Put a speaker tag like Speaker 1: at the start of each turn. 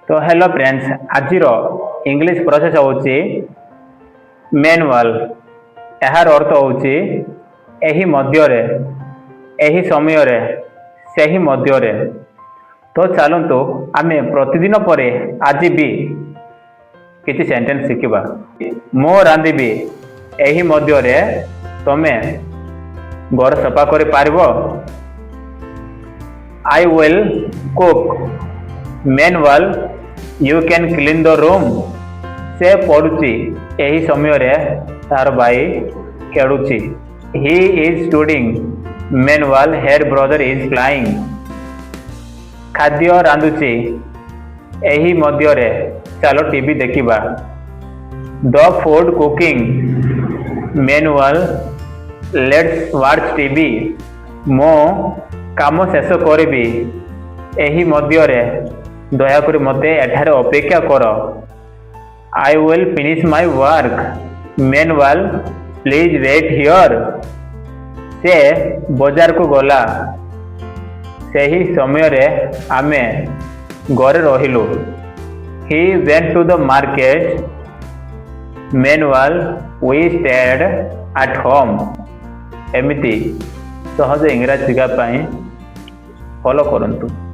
Speaker 1: ତ hello friends, ଆଜିର English phrases ହେଉଛି ମିନହ୍ୱାଇଲ୍। ଏହାର ଅର୍ଥ ହେଉଛି ଏହି ମଧ୍ୟରେ, ଏହି ସମୟରେ, ସେହି ମଧ୍ୟରେ। ତ ଚାଲନ୍ତୁ, ଆମେ ପ୍ରତିଦିନ ପରି ଆଜି ବି କିଛି ସେଣ୍ଟେନ୍ସ ଶିଖିବା। ମୁଁ ରାନ୍ଧିବି, ଏହି ମଧ୍ୟରେ ତମେ ଘର ସଫା କରିପାରିବ? I will cook. Meanwhile, you can clean the room. ସେ ପଢ଼ୁଛି, ଏହି ସମୟରେ ତାର ଭାଇ ଖେଳୁଛି। He is studying. Meanwhile, her brother is playing. ଖାଦ୍ୟ ରାନ୍ଧୁଛି, ଏହି ମଧ୍ୟରେ ଚାଲ ଟିଭି ଦେଖିବା। The food cooking. Meanwhile, let's watch TV. ମୁଁ କାମ ଶେଷ କରିବି, ଏହି ମଧ୍ୟରେ ଦୟାକରି ମୋତେ ଏଠାରେ ଅପେକ୍ଷା କର। I will finish my work. Meanwhile, please wait here. ସେ ବଜାରକୁ ଗଲା, ସେହି ସମୟରେ ଆମେ ଘରେ ରହିଲୁ। He went to the market. Meanwhile, we stayed at home. ଏମିତି ସହଜ ଇଂରାଜୀ ଶିଖିବା ପାଇଁ ଫଲୋ କରନ୍ତୁ।